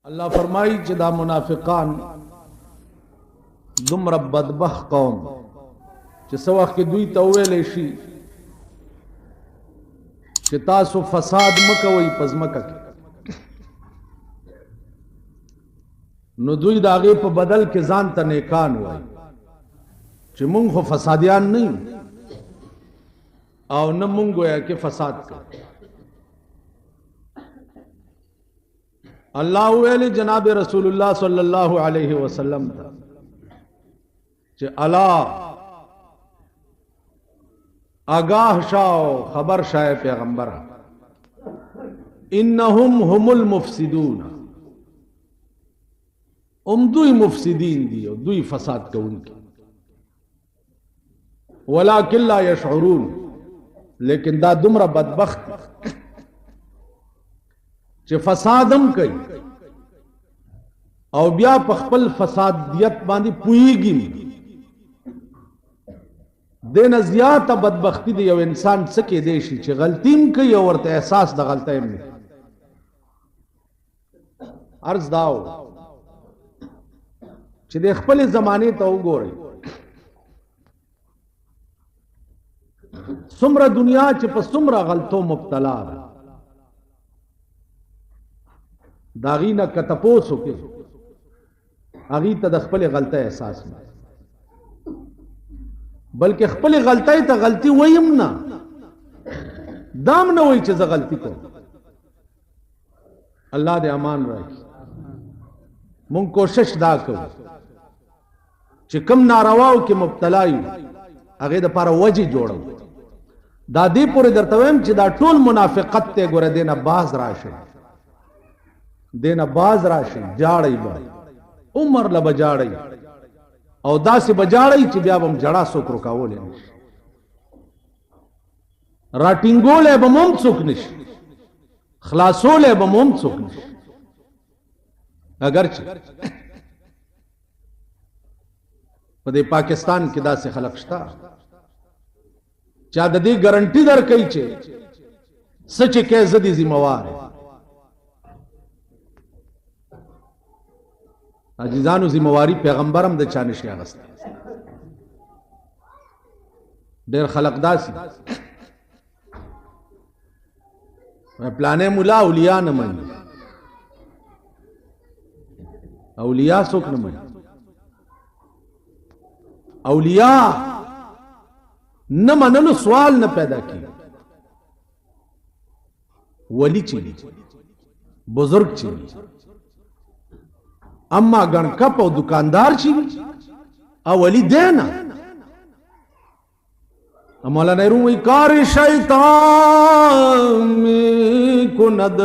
الله فرمایي چې دا منافقان دومره بدبخت قوم چې څه وخت کې دوی ته وویلی شي چې تاسو فساد مه کوئ په ځمکه کې، نو دوی د هغې په بدل کې ځان ته نیکان وایي چې مونږ خو فسادیان نه یو او نه مونږ ګویا کې فساد کوو. الله ویل جناب رسول الله صلی الله علیه وسلم ته چې الا آگاہ شاو خبر شای پیغمبر، انهم هم المفسدون، هم دوی مفسدین دي او دوی فساد کوونکي، ولكن لا يشعرون، لیکن دا دومره بدبخت چې فساد هم کوي او بیا په خپل فسادیت باندې پوهیږي. دینه زیاته بدبختی دی یو انسان څه کې دی شي چې غلطي هم کوي او ورته احساس د غلطۍ هم نه. عرض داو چې د خپل زمانه ته وګورئ، څومره دنیا چې په څومره غلطو مبتلا ده، د هغې نه که تپوس وکړې هغې ته د خپلې غلطۍ احساس نه، بلکې خپلې غلطۍ ته غلطي ویم نه، دا هم نه وایي چې زه غلطي کوم. الله دې امان راکړي. مونږ کوشش دا کوو چې کم نارواو کې مبتلا یو هغې دپاره وجې جوړو. دا دې پورې درته وایم چې دا ټول منافقت دی، ګوره دې نه باز راشئ، دې نه باز راشئ، جاړئ به، عمر له به جاړئ، او داسې به جاړئ چې بیا به هم جړا څوک رکولی نه شي، راټینګولی به مو هم څوک نه شي، خلاصولی به مو هم څوک نه شي. اګر چې په دې پاکستان کې داسې خلک شته چا د دې ګارنټي درکوي چې څه چې کوې زه دې ذمهوار یم. عزیزانو ذمہواری پیغمبر هم د چا نشي اخیستی. ډېر خلک داسې پلانې مولا اولیاء نه مني، اولیاء څوک نه مني، اولیاء نه منلو سوال نه پیدا کیږي. ولی چې بزرگ چې اما ګڼکپ او دکاندار چې او ولی دی نه. مولانا روم وی کار شیطان می کند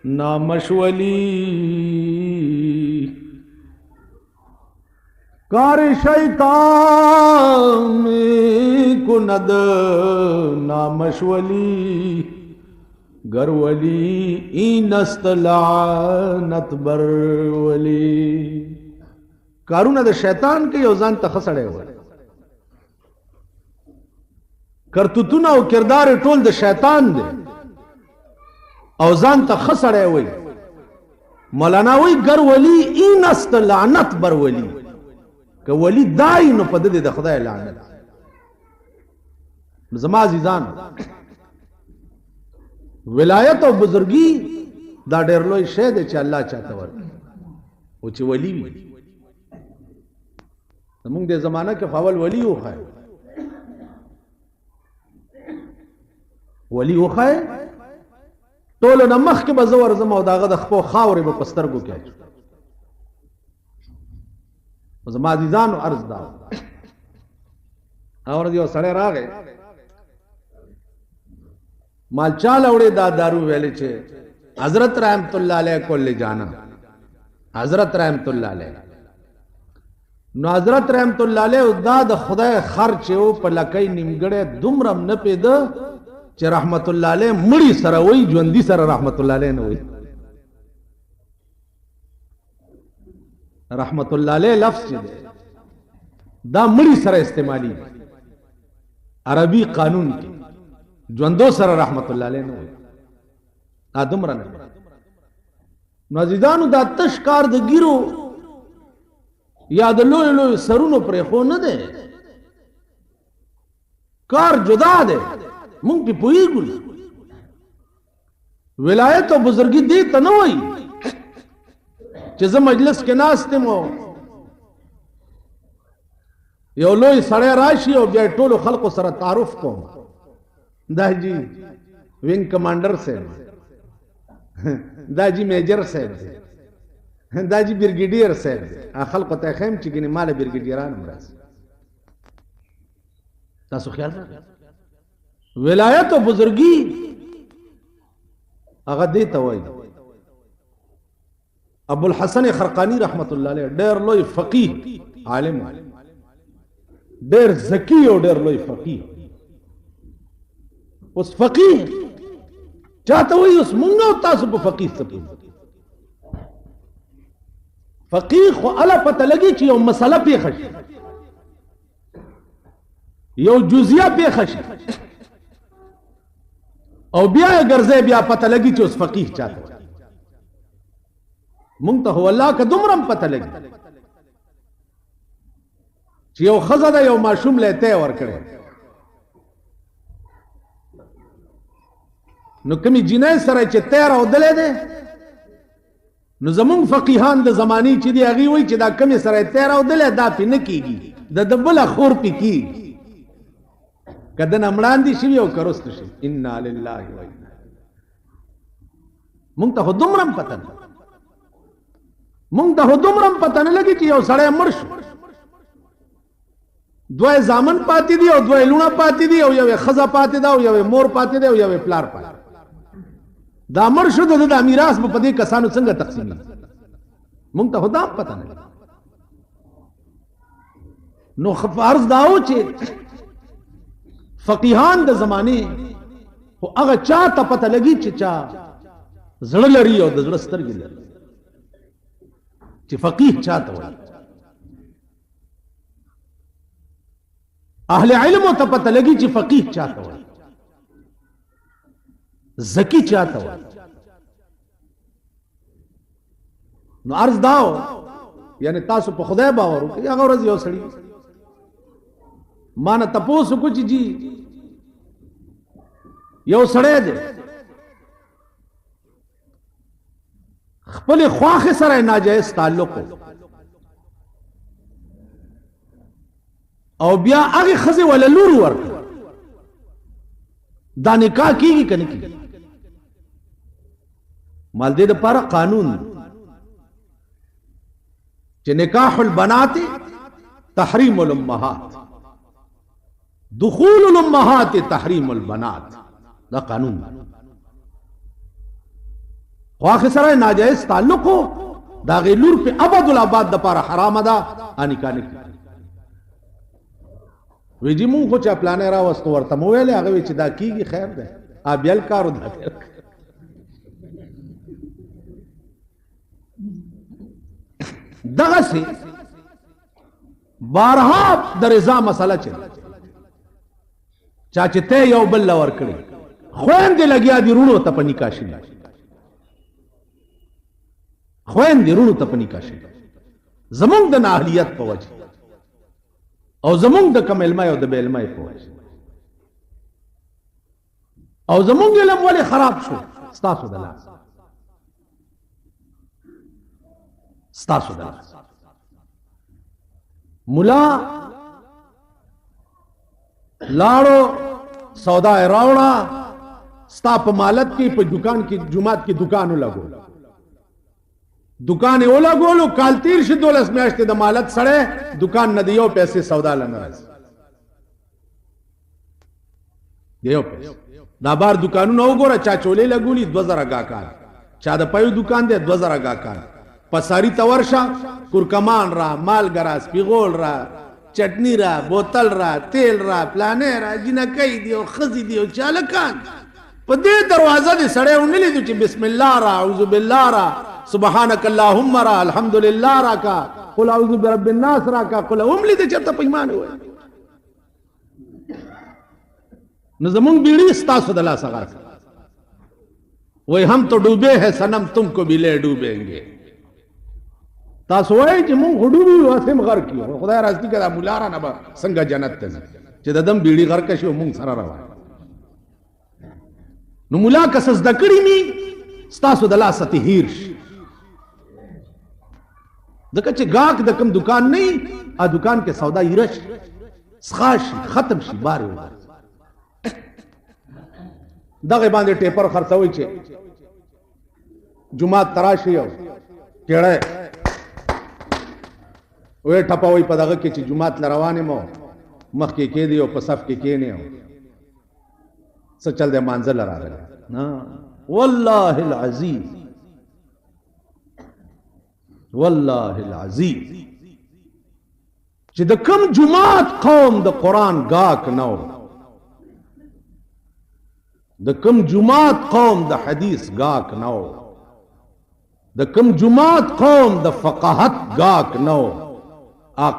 نامشولی، کار شیطان می کند نامشولی، گر ولی اینست لعنت بر ولی. کارونه د شیطان کوي او ځان ته ښه سړی وایي، کرتوتونه او کردار ټول د شیطان دی او ځان ته ښه سړی وایي. مولانا وایي ګر ولی اینست لعنت بر ولی، که ولی دای نو په ده د خدای لعنت. زما عزیزان، ولایت او بزرګي دا ډېر لوی شی دی چې الله چاته ورکړي او چې ولی وي. زمونږ د زمانه کې خو اول ولی وښایي، ولی وښایي، ټولو نه مخکې به زه ورځم او د هغه د خپو خاورې به په سترګو کې اچوم. زما عزیزانو عرض دا اور یو سړی راغی، مال چاله وړې دا دارو، ویلې چې حضرت رحمت الله علیه کول جانا، حضرت رحمت الله علیه. نو حضرت رحمت الله علیه دا د خدای خرچ او په لکۍ نیمګړی دومره نه پیده چې رحمت الله علیه مړی سره وای، ژوندۍ سره رحمت الله علیه نه وای. رحمت الله علیه لفظ چې دی دا مړی سره استعمالي عربي قانون کې، ژوندو سره رحمت الله علیه نه وای. دا دومره نه. نو عزیزانو، دا تش کار د ګیرو یا د لوی لوی سرونو پرې خو نه دی، کار جدا دی، مونږ پې پوهېږو نه. ولایت او بزرګي دې ته نه وایي چې زه مجلس کې ناست یم، یو لوی سړی راشي او بیا ټولو خلکو سره تعارف کوم، دا جی وینګ کمانډر صاحب، دا جی میجر صاحب دی، دا جی برګیډیر صاحب دی، خلکو ته ښیم چې ګنې ماله برګیډیران هم راځي. تاسو خیال راغی؟ ولایت او بزرګي هغه دې ته وایي. ابو الحسن خرقانی رحمت الله علیه ډېر لوی فقيه عالم، ډېر ذکی او ډېر لوی فقيه. اوس فقيه چاته وایي؟ اوس مونږ او تاسو په فقيه څه پوهېږو؟ فقيه خو اله پته لګي چې یو مسله پېښه شي، یو جزیه پېښه شي، او بیا یې ګرځي، بیا پته لګي چې اوس فقيه چاته وایي. مونږ ته هو الله که دومره هم پته لګي چې یو ښځه ده، یو ماشوم له تی ورکړی، نو کومې جینۍ سره چې تی راودلی دی، نو زمونږ فقیهان د زمانې چې دی هغوی وایي چې دا کومې سره یې تی راودلی دا پې نه کېږي، د ده بله خور پې کېږي، که د نه مړاندې شوي او که وروسته شوي. انا لله و انا. مونږ ته خو دومره هم پته نه، مونږ ته خو دومره هم پته نه لګي چې یو سړی مړ شو، دوه زامن پاتې دي او دوه لوڼه پاتې دي او یوې ښځه پاتې ده او یوې مور پاتې ده او یوې پلار پاتې. دا مړ شو، د ده دا میراث به په دې کسانو څنګه تقسیمېږي؟ مونږ ته خو دا هم پته نه لګي. نو فرض دا و چې فقیهان د زمانې خو هغه چا ته پته لګي چې چا زړه لري او د زړه سترګې لري، چې فقیه چا ته وایي. اهل علم ته پته لګي چې فقیه چا ته وایي، زکی چا ته وایي. نو عرض داو، یعنی تاسو په خدای باور وکړئ. هغه ورځ یو سړي ما نه تپوس وکړو چې جی یو سړی دی خپل خواخې سره ناجایز تعلق او بیا هغې ښځې وله لور ورکړه، دا نکاح کیږي که نه کیږي؟ مال دې دپاره قانون چې نکاح البنات تحریم الامهات، دخول الامهات تحریم البنات، دا قانون دی. خو هغې سره ناجایز تعلق و، د هغې لور پې ابد الاباد دپاره حرامه ده، نکاح نه کیږي. وی جی مونږ خو چا پلانې راوستو ورته مو ویلې، هغه وی چې دا کیږي، خیر دی، بیل کارو دا بیل کار. دغسې بارها د رضا مسله چې چا چې ته یو بل له ورکړي، خویندې لګیا دي روڼو ته په نکاح شوي، خویندې روڼو ته په نکاح شوي، زمونږ د نااهلیت په وجه او زمونږ د کم علمۍ او د بې علمۍ په وجه. او زمونږ علم ولې خراب شو؟ ستاسو د لاس، ستاسو د لاس. مولا لاړو سودا یې راوړه، ستا په مالت کې په دکان کې جومات کې دکان ولګو، دکان یې ولګولو، کال تیر شي، 12 میاشتې د مالت سړی دکان نه د یو پیسې سودا له نه راځي، د یو پیسې. دا بار دکانونه وګوره، چا چولې لګولي 2000 ګاکان، چا د پیو دکان دی 2000 ګاکان. پساری ته ورشه، کورکمان را، مالګه را، سپیغول را، چټنی را، بوتل را، تیل را، پلانې را، جینکۍ دي او ښځې دي او چالکان. په دې دروازه دې سړی ونه لیدو چې بسم الله را، اعوذ بالله را، سبحانك اللهم را، الحمدلله را کا، قل اعوذ برب الناس را کا، قل هم لیدې چېرته په ایمان ووایي. نو زمونږ بیړۍ ستاسو د لاسه غرق. وای هم تو ډوبه ہے صنم تم کو بھی لے ډوبیں گے. تاسو وایئ چې مونږ خو ډوبي یو، هسې هم غرق یو، خدای راضي که دا مولا رانه به څنګه جنت ته ځي چې د دم بیړي غرق شي او مونږ سره روان. نو مولا که څه زده کړي مي ستاسو د لاسه ترې هېر شي، ځکه چې ګاک د کوم دکان نه وي، هغه دکان کې سودا هیره شي، څښا شي، ختم شي، بار یې وګرځي. دغه باندې ټیپر خرڅوي چې جومات ته راشي او کېړی وې ټپوي په دغه کې چې جومات له روان یم او مخکې کېدی او په صف کې کښېنې او څه چل دی مانځه له راغلی نه. والله العظیم، والله العظیم چې د کوم جومات قوم د قرآن ګاک نه و، د کوم جومات قوم د حدیث ګاک نه و، د کوم جومات قوم د فقاهت ګاک نه و،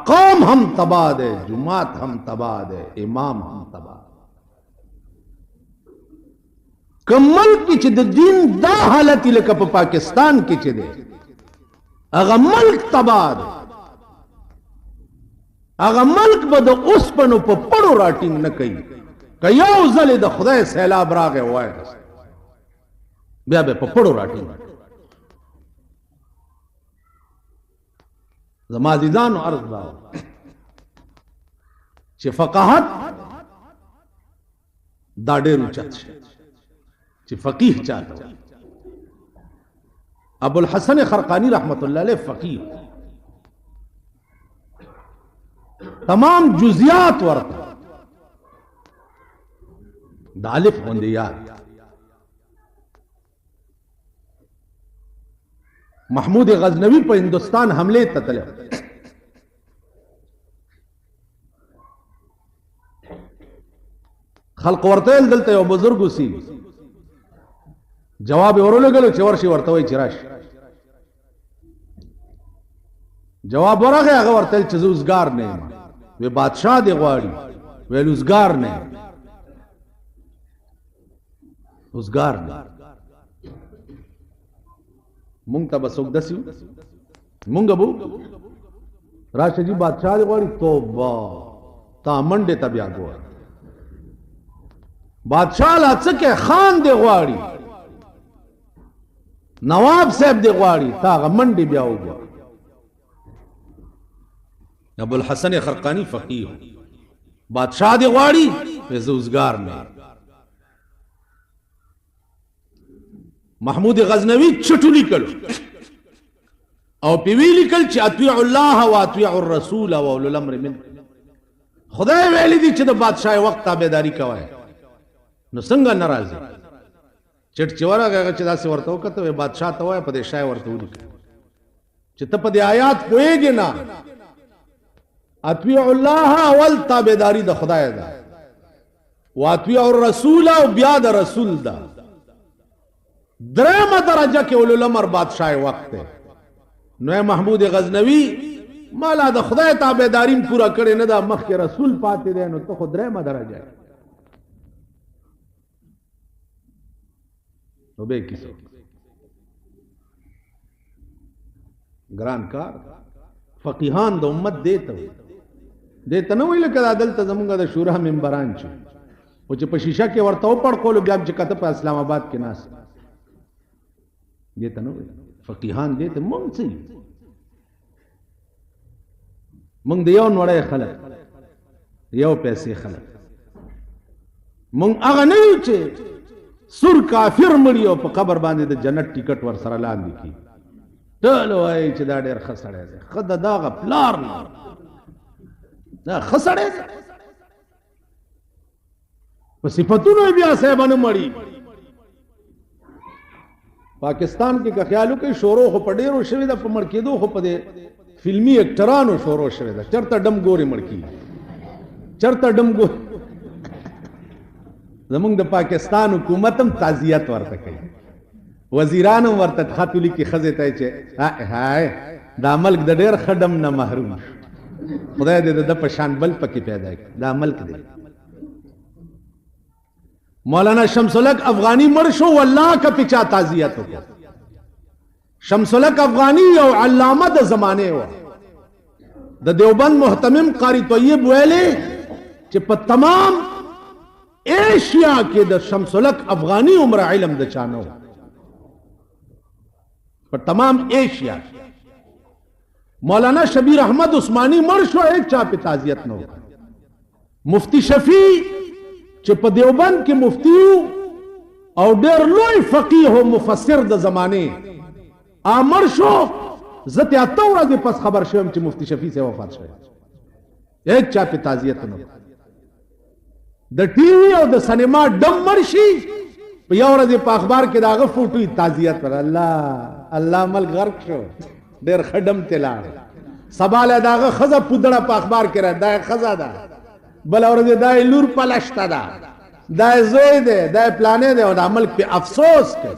قوم هم تباه دی، جومات هم تباه دی، امام هم تباه. کوم ملک کې چې د دین دا حالت لکه په پاکستان کې چې دی، هغه ملک تباه دی. هغه ملک به د اوسپنو په پړو راټینګ نه کوي. که یو ځل د خدای سیلاب راغی وایي بیا به په پړو راټینګ. زما عزیزانو عرض دا چې فقاهت دا ډېر اوچت شي چې فقیه چاته وایي. ابو الحسن خرقانی رحمت الله علیه فقیه، تمام جزئیات ورته د الف غوندې یاد. محمود غزنوی په هندوستان حمله ته تللی، خلق ورته ویل دلته یو بزرګ اوسېږي. جواب یې ورولېږلو چې ورشي ورته وایي چې راشي. جواب ورغی، هغه ورته ویل چې زه اوزګار نه یم. وی بادشاه دې غواړي. ویل اوزګار نه یم، اوزګار نه. مونږ ته به څوک داسې مونږ به راشه جي بادشاه دې غواړي، توبه تا منډې ته بیا ګوره. بادشاه لا څه کې، خان دې غواړي، نواب صاحب دې غواړي، تا هغه منډې بیا وګوره. ابو الحسن خرقانی فقیه، بادشاه دې غواړي، زه اوزګار نه یم. محمود غزنوی چټو لیکلو او په وی لیکل چې اطیع الله و اطیع الرسول و اولو الامر منکم. خدای ویلی دي چې د بادشاه وخت تابعداري کوی، نو څنګه ناراضي؟ چټ چې ورغی هغه چې داسې ورته وکتل، وایي بادشاه ته وایه په دې شای ورته ولیکه چې ته په دې آیات پوهېږې نه. اطیع الله اول تابعداري د خدای ده، واطیع الرسول او بیا د رسول ده. درېمه درجه کې اولو الامر بادشاه وخت دی. نو محمود غزنوی مالا د خدای تابعداریم پوره کړې نه ده، مخکې رسول پاتې دی، نو ته خو درېمه درجه یې. نو به کیسه ګران کار. فقیهان د امت دی ته دې ته نه ویل کړه دلته زمونږ د شورا ممبران چې او چې په شیشه کې ورته وپړکولو، بیا چې کته په اسلام آباد کې ناست دې ته نه ویل. فقیهان دې ته مونږ څه یو؟ مونږ د یو نوړی خلک، یو پیسې خلک، مونږ هغه نه یو چې سور کافر مړي او په قبر باندې د جنت ټیکټ ور سره لاندې کی. ټول وایي چې دا ډېر ښه سړی دی، ښه د دغه پلار نه دا ښه سړی دی، په صفتونو یې بیا صاحب نه مړي. پاکستان کې که خیال وکړئ شورو خو په ډېرو شوې ده، په مړ کېدو خو په دې فلمي اکټرانو شورو شوې ده. چېرته ډم ګوري مړ کېږي، چېرته ډم ګوري. زمونږ د پاکستان حکومت هم تعزیت ورته کوي، وزیران هم ورته خط ولیکي ښځې ته چې های دا ملک د ډېر ښه ډم نه محروم شو، خدای دې د ده په شان بل پکې پیدا کړي. دا ملک دی. مولانا شمس الحق افغاني مړ شو، والله که پې چا تعزیت وکړو. شمس الحق افغاني یو علامه د زمانه و. د دیوبند محتمم قاری طیب ویلې چې په تمام ایشیا کې د شمس الحق افغاني عمر علم د چا نه و، په تمام ایشیا کې. مولانا شبیر احمد عثماني مړ شو، هیڅ چا په تعزیت نه وکړ. مفتی شفیع چې په دیوبند کې مفتی او ډېر لوی فقیه او مفسر د زمانه امر شو، زه ته اته ورځې پس خبر شوم چې مفتی شفیع صاحب وفات شوی، هیڅ چا په تعزیت نه وکړ. د ټي وي او د سینما ډم مړ شي، په یو ورځ په اخبار کې د هغه فوټو تعزیت پر. الله الله، ملک غرق شو، ډېر ښه ډم ته لاړ. سبا له د هغه ښځه پودړه په اخبار کې را، دا یې ښځه ده، بله ورځ دا یې لور پلشته ده، دا یې زوی دی، دا یې پلانی دی، او دا ملک پې افسوس کوي.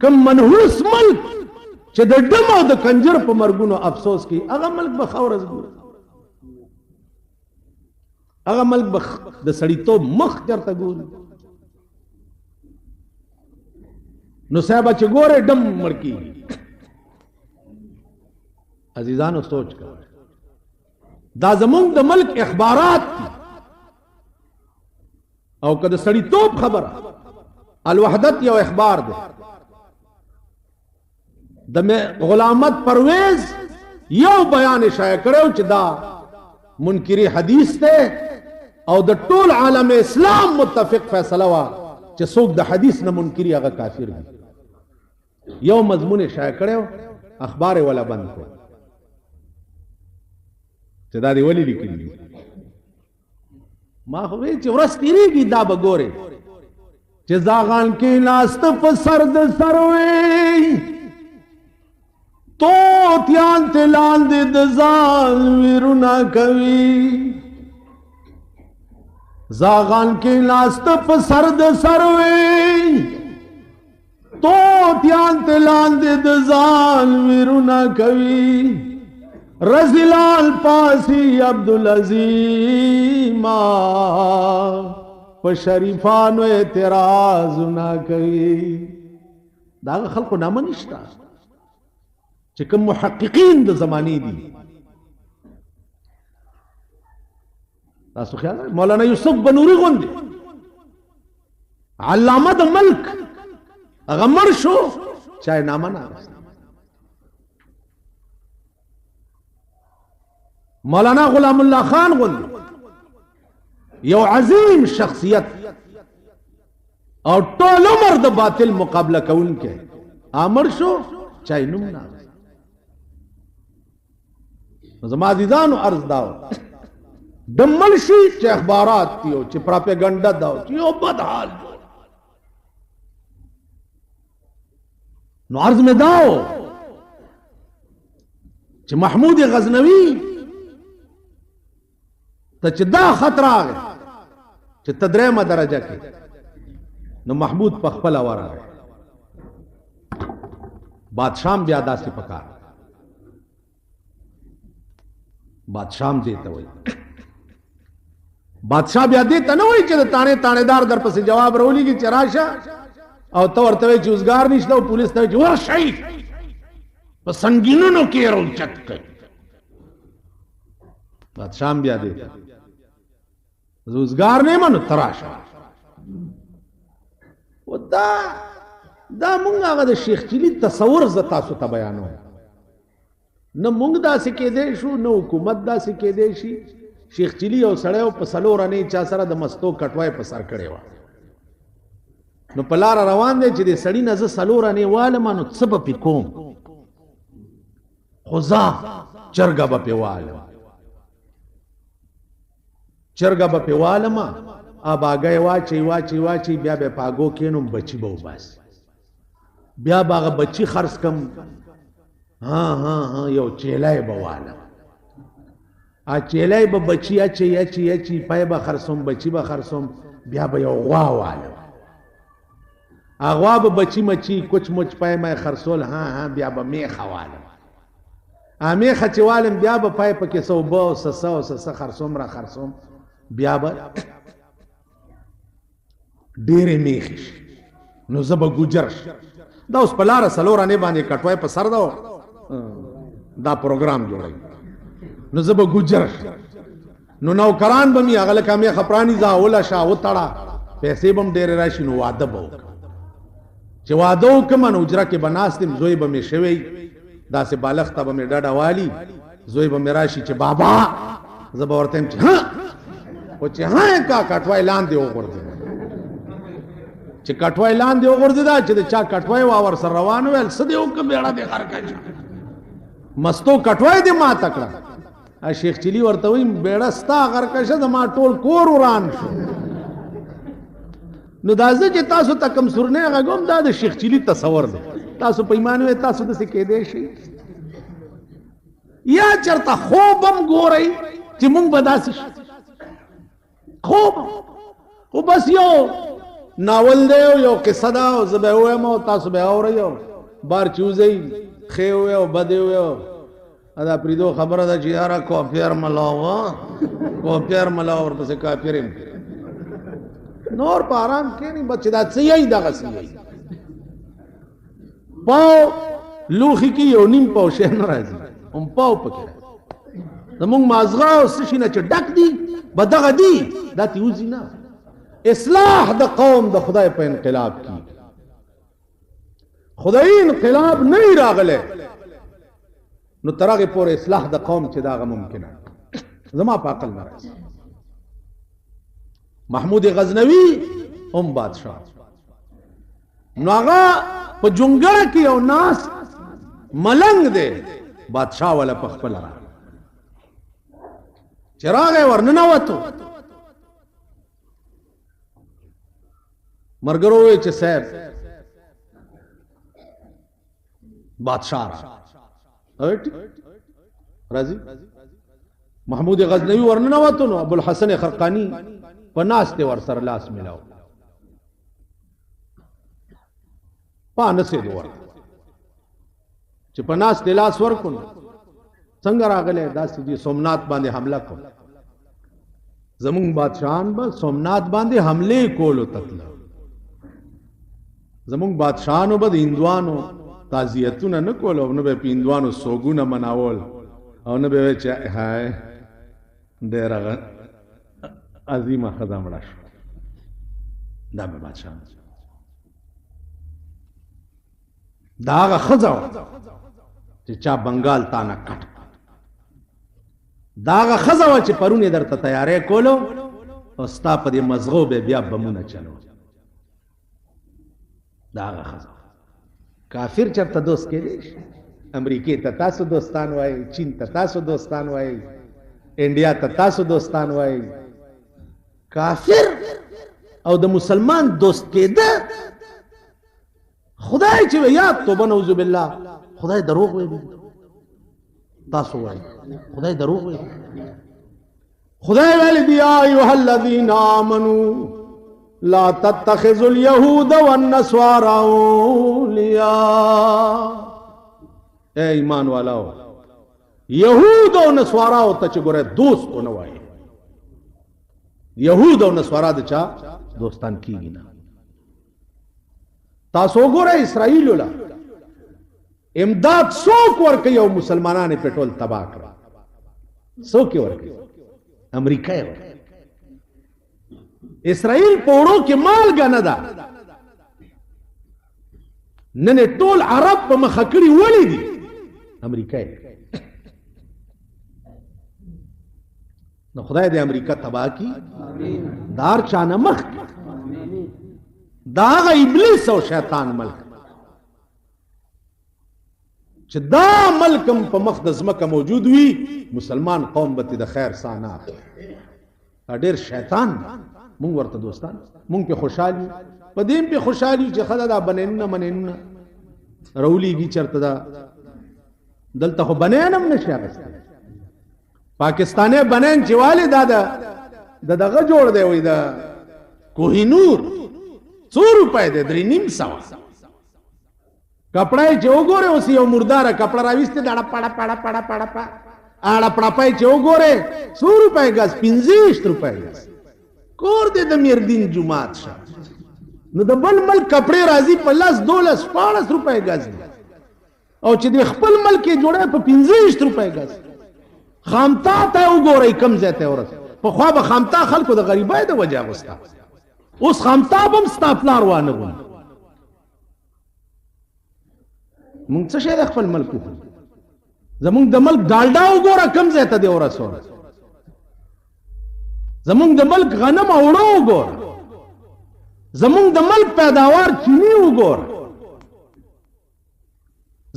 کوم منحوس ملک چې د ډم او د کنجر په مرګونو افسوس کوي، هغه ملک به ښه ورځ ګوري، هغه ملک به د سړیتوب مخ چرته ګوري. نو صاحب چې ګوره ډم مړ کیږي. عزیزانو سوچ کوئ، دا زمونږ د ملک اخبارات دي، او که د سړیتوب خبره، الوحدت یو اخبار دی، د غلامت پرویز یو بیان شایع کړو چې دا منکری حدیث ده، او د ټول عالم اسلام متفق فیصله وا چې څوک د حدیث نه منکری هغه کافر دی. یو مضمون شایع کړو، اخبار ولا بند کړو چې دا دی ولې لیکلي دي. ما خو وی چې ورځ تېرېږي دا به ګورې چې زاغان کې ناست په سر د سروي، توتیان ته لاندې د ځان ویرونه کوي. زاغان کې ناست په سر د سروي، توتیان ته لاندې د ځان ویرونه کوي. رزلال پاسی عبدالعظیم په شریفانو اعتراض نه کوي. دا خلکو نامه نشته چې کوم محققین د زمانې دي. تاسو خیال مولانا یوسف بنوري غوندې علامه د ملک هغه مړ شو، چا یې نامه نه اخیسته. مولانا غلام الله خان غوندې یو عظیم شخصیت او ټول عمر د باطل مقابله کوونکی امر شو، چا یې نوم نه اخیسته. زما عزیزانو عرض داو، دمل شي چې اخبارات دي او چې پراپیګنډا دا چې یو بد حال جوړ. نو عرض مې داو چې محمود غزنوي ته چې دا خط راغی چې ته درېیمه درجه کې، نو محمود په خپله ورغی. بادشاه بیا داسې پکار، بادشاه دې ته وایي، بادشاه بیا دې ته نه وایي چې د تاڼې تاڼېدار در پسې جواب راولېږي چې راشه، او ته ورته وایي چې اوزګار نشته، او پولیس ته وایي چې ورشئ په سنګینونو کې یې راوچت کړئ. بادشاه بیا دې ته زه اوزګار نه یم نو ته راشه. و دا مونږ هغه د شیخ چلی تصور زه تاسو ته بیانوم. نه مونږ داسې کېدی شو، نه حکومت داسې کېدی شي. شیخ چلی یو سړی و، په څلور انې چا سره د مستو کټوای په سر کړې وه، نو په لاره روان دی چې د سړي نه زه څلور انې والم نو څه به پې کوم، خو ځه چرګه به پې والم، چرګه به پې والم، اباګی واچوي واچوي واچوي، بیا به په اګو کښېنوم، بچي به وباسي، بیا به هغه بچي خرڅ کم، ها ها ها یو چیلی به والم، ا چیلی به بچي اچوي اچوي اچوي، پی به خرڅوم، بچي به خرڅوم، بیا به یو غوا والم، غوا به بچي مچي کوچ مچ پی مې خرڅول، ها ها بیا به میخه والم، میخه چې والم بیا به پی پکې څه اوبه او څه څه او څه څه خرڅوم را خرڅوم، بیا به ډېرې میخې شي نو زه به ګوجر شم. دا اوس په لاره څلور انې باندې کټوی په سر ده، دا پروګرام جوړوي، نو زه به ګوجر شم. نو نوکران به مې هغه لکه مېخه پرانیزه، وله شه وتړه، پیسې به هم ډېرې راشي، نو واده به وکړم. چې واده وکړم نو حجره کې به ناست یم، زوی به مې شوی، داسې بالښت ته به مې ډډه والي، زوی به مې راشي چې بابا، زه به ورته وایم چې ها، خو چې ها یې کا کټوی لاندې وغورځېده. چې کټوی لاندې وغورځېده، چې د چا کټوی وه ورسره روان ویل، څه دې وکړه بېړه دې غرقه شه، مستو کټوی دې ماته کړه. شیخ چلی ورته وایي بېړه ستا غرقه شه، زما ټول کور وران شو. نو دا زه چې تاسو ته کوم سورنی غږوم دا د شیخ چلی تصور دی، تاسو په ایمان وی تاسو داسې کېدی شئ؟ یا چېرته خوب هم ګورئ چې مونږ به داسې شو؟ خوب خو بس یو ناول دی او یو قصه ده، او زه به ووایم او تاسو به اورئ، او بار چې وځئ ښې ووایئ او بدې ووایئ. دا پریدو خبره ده چې یاره کاپیر ملاوه، کاپیر ملاوه، ورپسې کاپیر یم. نور په آرام کښېنئ، بس چې دا څه یی دغسې یی. پاو لوښي کې یو نیم پاو شی نه راځي، هم پاو پکې راځي. زمونږ مازغه او څه شي نه چې ډک دي به دغه دي، دا ترې وځي نه. اصلاح د قوم د خدای په انقلاب کېږي. خدایي انقلاب نه وي راغلی نو تر هغې پورې اصلاح د قوم چې داغه ممکنه زما په عقل نه راځي. محمود غزنوي هم بادشاه، نو هغه په جونګړه کې یو ناس ملنګ دی، بادشاه ولا په خپله راغی. چې راغی ورننوتو، مرګرو وی چې صاحب بادشاہ را راځي. محمود غزنوی ورننوتو، نو ابو الحسن خرقانی په ناستې ورسره لاس ملاو، پا نسېدو ورته چې په ناستې لاس ورکړو. څنګه راغلی داسې دي سومنات باندې حمله کو، زمونږ بادشاهان به سومنات باندې حملې کولو ته تله، زمونږ بادشاهانو به د هندوانو تعزیتونه نه کول، او نه به په هندوانو سوګونه مناول، او نه به وایي چې های ډېره عظیمه ښځه مړه شوه. دا به بادشاهان دا هغه ښځه وه چې چا بنګال تا نه کټ، دا هغه ښځه وه چې پرون یې درته تیاری کولو او ستا په دې مزغو به بیا بمونه چلول. دا هغه ښځه. کافر چېرته دوست کېدی شي؟ امریکې ته تاسو دوستان وایئ، چین ته تاسو دوستان وایئ، انډیا ته تاسو دوستان وایئ. کافر او د مسلمان دوست کېده خدای چې یاد توبه نعوذ بالله، خدای دروغ ویلي تاسو وایئ، خدای دروغ ویلي. خدای ویلي دي یا ایها الذین آمنو لا تتخذوا اليهود والنصارى اولیاء. اے ایمان والاو، یهود او نصاراو ته چې ګوره دوست ونه وایي، یهود او نصارا د چا دوستان کیږي نه. تاسو وګوره اسرائیل له امداد څوک ورکوي او مسلمانان یې په ټول تباه کړه، څوک یې ورکوي؟ امریکا یې ورکوي. اسرائیل په اوړو کې مالګه نه ده، نن ټول عرب په مخه کړي ولې دي؟ امریکا یې. نو خدای دې امریکا تباه کړي، دار چا نه مخ کړي، دا هغه ابلیس او شیطان ملک چې دا ملک هم په مخ د ځمکه موجود وي، مسلمان قوم به د خیر ساه نه اخلي. دا ډېر شیطان دی، مونږ ورته دوستان، مونږ پې خوشحال یو، په دې هم پې خوشحال یو چې ښه ده دا بنینونه منینونه راولېږي چېرته ده. دلته خو بنین هم نشي اخیستی. پاکستاني بنین چې والي دا د دغه جوړ دی، وایي د کوهینور څو روپۍ دی؟ 350. کپړه یې چې وګورې اوس یو مرداره کپړه راویستې ده، اړه پړه پړه پړه پړه پړه اړه پړه یې چې وګورې څو روپۍ ګز؟ 25 روپۍ ګز. کور دې د میردین جومات شه. نو د بل ملک کپڑے راځي په 10 12 14 روپۍ ګز دي، او چې د خپل ملک یې جوړی په 25 روپۍ ګز. خامتا ته وګورئ کم ځای ته ورسېد. پخوا به خامتا خلکو د غریبۍ د وجې اغوسته، اوس خامتا به هم ستا پلار وانه غوندي. مونږ څه شی د خپل ملک وخورو؟ زمونږ د ملک ډالډا وګوره کم ځای ته دې ورسول، زمونږ د ملک غنم او اوړه وګوره، زمونږ د ملک پیداوار چینی وګوره،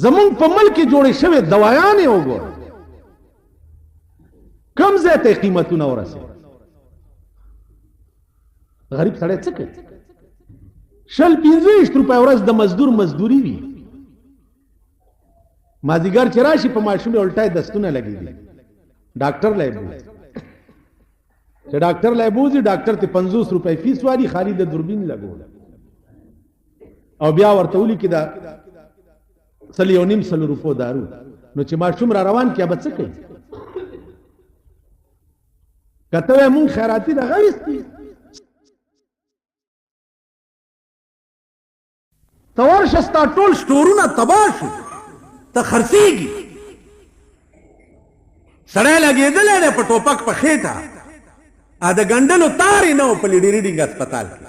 زمونږ په ملک کې جوړې شوې دوایانې وګوره، کم ځای ته قیمتونه ورسېدل. غریب سړی څه کوي؟ 20 25 روپۍ ورځ د مزدور مزدوري وي. مازیګر چې راشي په ماشوم یې الټای دستونه لګېدي، ډاکټر له یې بوځي. چې ډاکټر له یې بوځي، ډاکټر ته 50 روپۍ فیس والي، خالي د دوربین لګول، او بیا ورته ولیکي دا 1.5 روپو دارو. نو چې ماشوم را روان کړي به څه کوي؟ که ته وایې مونږ خیراتي دغه ویستي، ته ورشه ستا ټول سټورونه تباه شو، ته خرڅېږي. سړی لګېدلی دی په ټوپک په خېټه، د ګنډلو تار یې نه و په لیډي ریډینګ هسپتال کې.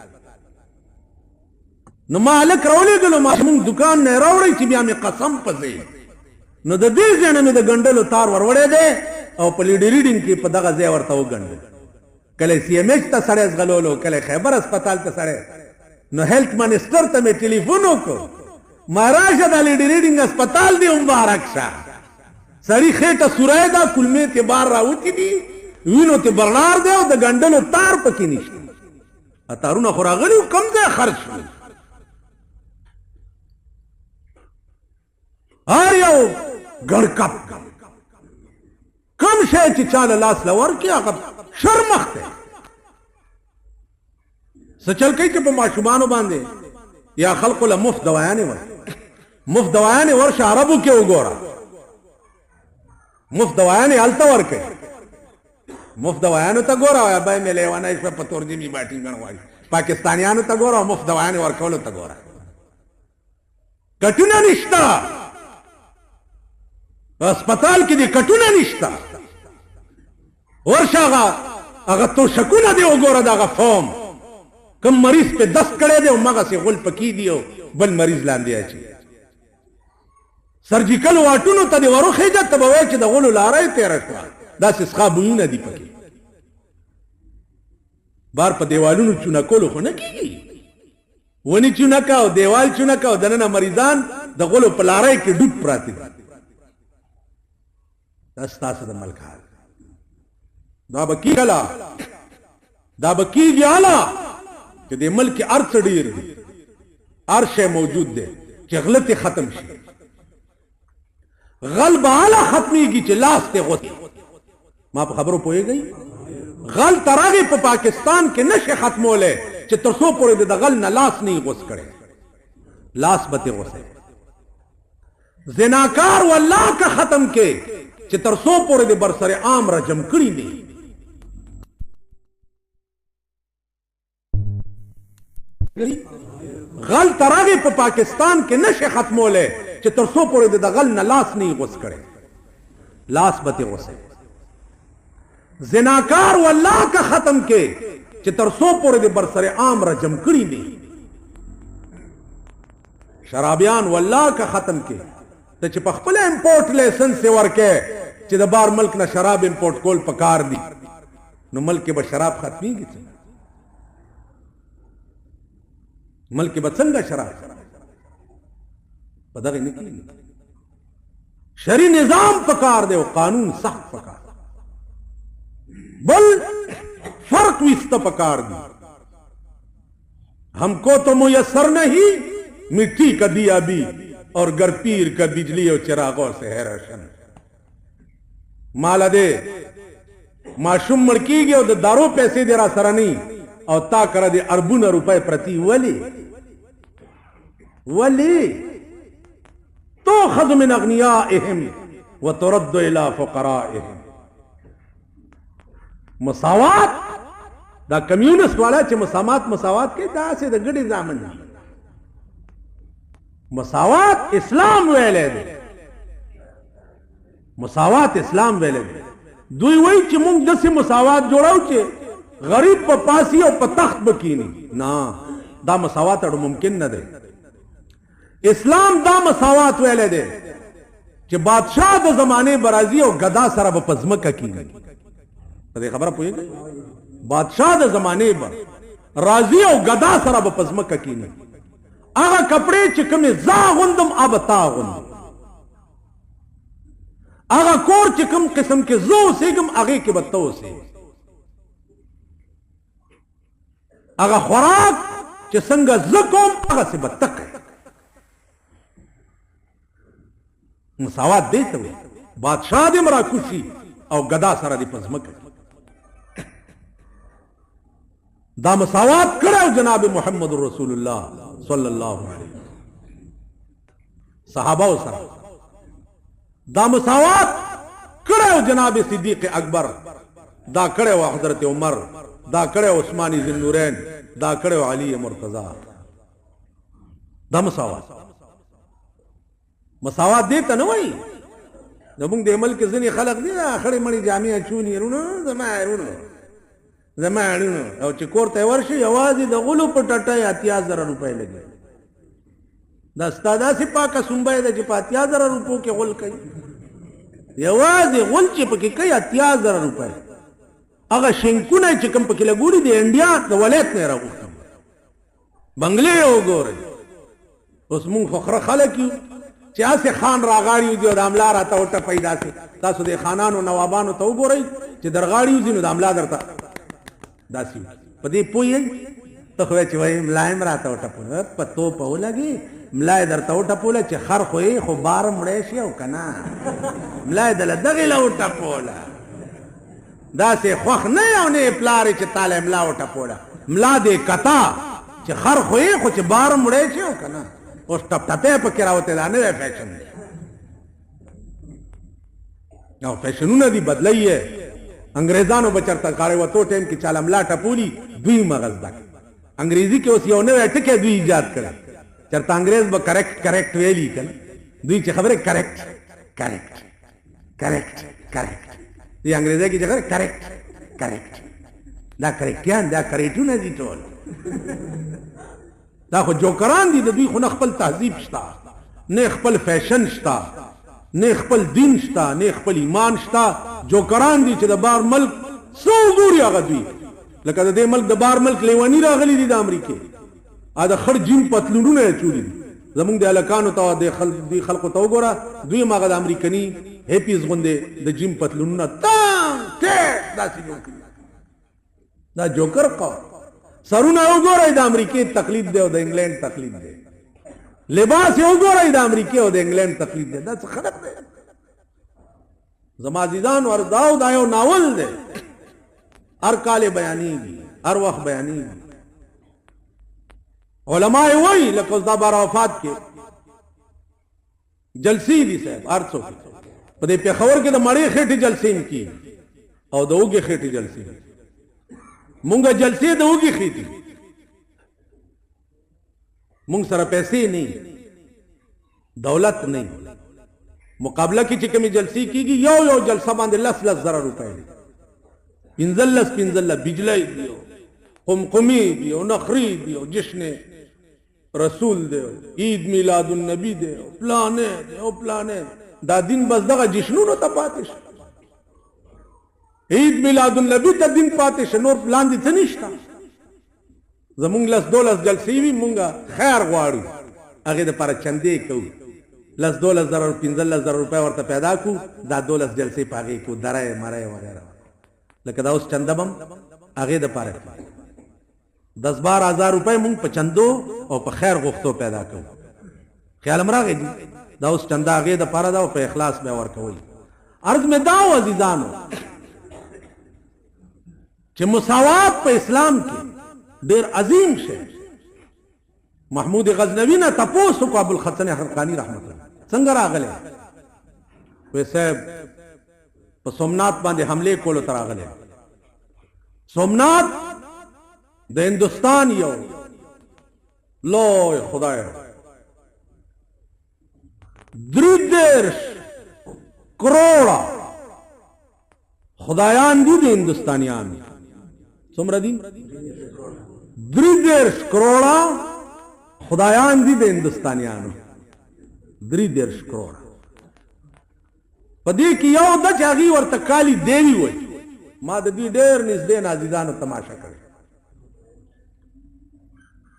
نو ما هلک راولېږلو، ما مونږ دکان نه یې راوړی چې بیا مې قسم په ځای، نو د دې ځای نه مې د ګنډلو تار وروړی دی او په لیډي ریډینګ کې په دغه ځای ورته وګنډل. کله سی ایم ایچ ته سړی ځغلولو، کله خیبر هسپتال ته سړی. نو هیلت منسټر ته مې ټلیفون وکړو، ما راشه دا لیډي ریډینګ هسپتال دی مبارک شه. سړی خېټه سوری ده، کولمې ته بار راوتي دي، وینو ته برنار دی او د ګنډلو تار پکې نشته. تارونه خو راغلي وو، کوم ځای خرڅ شول؟ هر یو ګړکپ کم شی چې چا له لاس له ورکړي هغه شرمښ دی. څه چل کوي چې په ماشومانو باندې یا خلکو له مفت دوایانې ورکړي؟ مفت دوایانې ورشه عربو کې وګوره، مفت دوایانې هلته ورکوي. مفت دوایانو ته ګوره، وایه به مې لیونی شوه په تور جیمي باټي ګڼ غواړي. پاکستانیانو ته ګوره او مفت دوایانې ورکولو ته ګوره، کټونه نشته هسپتال کې دې، کټونه نشته. ورشه هغه هغه توشکونه دې وګوره، دغه فوم کوم مریض په دست کړی دی او مغسې غول پکې دي او بل مریض لاندې اچي. سرجیکل واټونو ته دې وروخېږه، ته به وایې چې د غولو لاره یې تېره شوه، داسې څښا بویونه دي پکې. بار په دیوالونو چونه کولو خو نه کېږي، ونې چونه که او دیوال چونه که او دننه مریضان د غولو په لارۍ کې ډوب پراته دي. دا ستاسو د ملک حال. دا به کېږي کله؟ دا به کېږي هله چې د ملک کې هر څه ډېر دي، هر شی موجود دی، چې غله ترې ختم شي. غل به هله ختمېږي چې لاس ترې غوڅ. ما په خبرو پوهېږئ؟ غل تر هغې په پاکستان کې نه شي ختمولی چې تر څو پورې د غل نه لاس نه غوڅ کړی. لاس به ترې غوڅوي. زناکار والله که ختم کې چې تر څو پورې د برسر عام رجم کړي نه. غل تر هغې په پاکستان کې نه شي ختمولی چې تر څو پورې د غل نه لاس نه غوڅ کړی. لاس به ترې غوڅوي. زناکار والله که ختم کې چې تر څو پورې د برسر عام رجم کړي نه. شرابیان والله که ختم کې ته چې په خپل امپورټ لایسنس یې ورکې چې د بار ملک نه شراب امپورټ کول پکار دي، نو ملک کې به شراب ختمېږي څنګه؟ ملک کې به څنګه شراب په دغه نه کېږي؟ شرعي نظام پکار دی او قانون سخت پکار، بل فرق وسته پکار دی. ہم کو تو میسر نہیں مٹی کا دیا بھی، اور گر پیر کا بجلی اور چراغوں سے ہے روشن. مالا دے ماشوم مړ کېږي او د دارو پیسې دې را سره نه او تا کره دې اربونه روپۍ پرتې، ولې ولې؟ تؤخذ من اغنیائهم وترد الى فقرائهم. مساوات د دا کمیونست والا چې مساوات مساوات کوي، داسې د ګډې زامن دي. مساوات اسلام ویلی دی، مساوات اسلام ویلی دی. دوی وایي چې مونږ داسې مساوات جوړاو چې غریب په پاسی او په تخت به کینی. نه، دا مساوات اړو ممکن نه دی. اسلام دا مساوات ویلی دی چې بادشاه د زمانې به راځي او ګدا سره به په ځمکه کینی. په دې خبره پوهېږئ؟ بادشاه د زمانې به راځي او ګدا سره به په ځمکه کینی. هغه کپړې چې کومې زه اغوندم هغه به تا اغوندم، هغه کور چې کوم قسم کې زه اوسېږم هغې کې به ته اوسېږې، هغه خوراک چې څنګه زه کوم هغسې به ته کوې. مساوات دې ته وایي، بادشاه دې هم راکوشي او ګدا سره دې په ځمکه کې. دا مساوات کړی جناب محمد رسول الله صلی الله علیه وسلم صحابه سره، دا مساوات کړی جناب صدیق اکبر، دا کړی حضرت عمر، دا کړی عثمان ذی النورین، دا کړی علی مرتضی. دا مساوات مساوات دې ته نه وایي. زمونږ د ملک ځینې خلک دي دا خړې مړې جامې اچوني، رونو زما رونو زما رونو، او چې کور ته ورشي یوازې د غلو په ټټه یې 80,000 روپۍ لګي. دا ستا داسې پاکه سومبۍ ده چې په 80,000 روپو کې غول کوي، یوازې غول چې پکې کوي 80,000 روپۍ. هغه شینکونه چې کوم پکې لګولي د انډیا د ولایت نه یې راغوښتي، بنګلې یې وګورئ. اوس مونږ خو خره خلک یو چې هسې خان راغاړي وځي او د املا راته وټپوي. داسې تاسو د خانانو نوابانو ته وګورئ چې درغاړي وځي نو د املا درته داسې وکړي. په دې پوه یئ؟ ته خو چې وایي ملا یې هم راته وټپوله، په توپه ولګي ملا یې درته وټپوله چې خر خو یې خو بار هم وړی شي او که نه، ملا یې دله دغې له وټپوله. داسې خوښ نه یې او نه یې پلار یې چې تاله یې ملا وټپوله، ملا دې کتا چې خر خو یې خو چې بار هم وړی شي او که نه. اوس ټپ ټپی پکې راوتی، دا نوی فیشن دی او فیشنونه دي بدلی یې. انګریزانو به چېرته غاړې وتو ټایم کې چاله ملا ټپولي، دوی مغز زده کړ. انګریزي کې اوس یو نوی ټکی دوی ایجاد کړی، چېرته انګریز به کریکټ کریکټ ویلي که نه، دوی چې خبرې کریکټ کریکټ کریکټ کریکټ، دې انګریزي کې چې خبرې کریکټ کریکټ، دا کریکټیان دا کریټونه دي ټول، دا خو جوکران دي. د دوی خو نه خپل تهذیب شته، نه خپل فیشن شته، نه خپل دین شته، نه خپل ایمان شته. جوکران دي چې د بار ملک څه وګوري هغه دوی، لکه د دې ملک د بار ملک لیوني راغلي دي د امریکې، د خړ جین پتلونونه یې اچولي دي. زمونږ د هلکانو ته دې خلکو ته وګوره، دوی هم هغه د امریکني هیپیز غوندې د جیم پتلونونه تنګ ټیټ داسې جوړ کړي. دا جوکر قوم سرونه وګورئ، د امریکې تقلید دی او د انګلند تقلید دی. لباس یې وګورئ، د امریکې او د انګلند تقلید دی. دا څه خلک دی زما عزیزان؟ ورځاو دا یو ناول دی، هر کال یې بیانېږي، هر وخت بیانېږي. علما یې وایي لکه اوس دا بار وفات کې جلسې دي صاحب، هر څوک په دې پېښور کې د مړې خېټې جلسې هم کېږي او د اوږې خېټې جلسې. مونږ جلسې د اوږې خېټې، مونږ سره پیسې نه، دولت نه، مقابله کې چې کومې جلسې کېږي یو یو جلسه باندې 10,000 روپۍ دي، 15 15، بجلی دی، قمقمې دي او نخرې دي او جشن رسول دی، عید میلاد النبی دی، پلانې دی او پلانې. دا دین بس دغه جشنونو ته پاتې شو، عید میلاد النبی ته دین پاتې شو، نور پلان دي څه نشته. زمونږ 10 12 جلسې وي، مونږ خیر غواړو، هغې دپاره چندې کوو، 10 12 زره 15,000 روپۍ ورته پیدا کړو، دا 12 جلسې په هغې کوو، درې مری وغیره. لکه دا اوس چنده به هم هغې دپاره کېږي. 10 12,000 روپۍ مونږ په چندو او په خیر غوښتو پیدا کوو. خیال هم راغی دي؟ دا اوس چنده هغې دپاره ده او په اخلاص بیا ورکوئ. عرض مې دا و عزیزانو چې مساوات په اسلام کې ډېر عظیم شی. محمود غزنوی نه تپوس وکړو ابوالحسن حرقاني رحمت الله څنګه راغلی؟ وی صاحب په سومنات باندې حملې کولو ته راغلی. سومنات د هندوستان یو لوی خدای 33 کروڑه خدایان دي د هندوستانیانو. څومره دي؟ 33 کروڑه خدایان دي د هندوستانیانو. 33 کروڑه. په دې کې یو د چې هغوی ورته کالي دیوي وایي. ما د دوی ډېر نږدې نازیزانو تماشه کړې.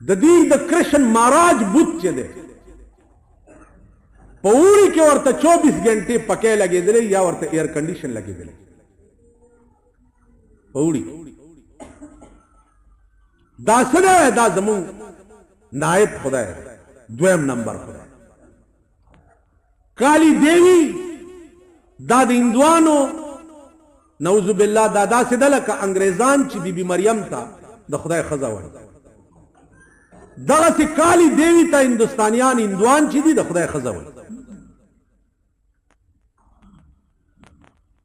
د دوی د کرشن ماراج بت چې دی په اوړي کې ورته 24 ګنټې پکې لګېدلې یا ورته ایر کنډیشن لګېدلې په اوړي. دا څه دی؟ دا زمونږ نایب خدای دی، دویم نمبر خدای. کالی دیوی دا د هندوانو نعوذ بالله دا داسې ده لکه انګریزان چې بی بی مریم ته د خدای ښځه وایي، دغسې کالی دیوی ته هندوستانیان هندوان چې دي د خدای ښځه وایي.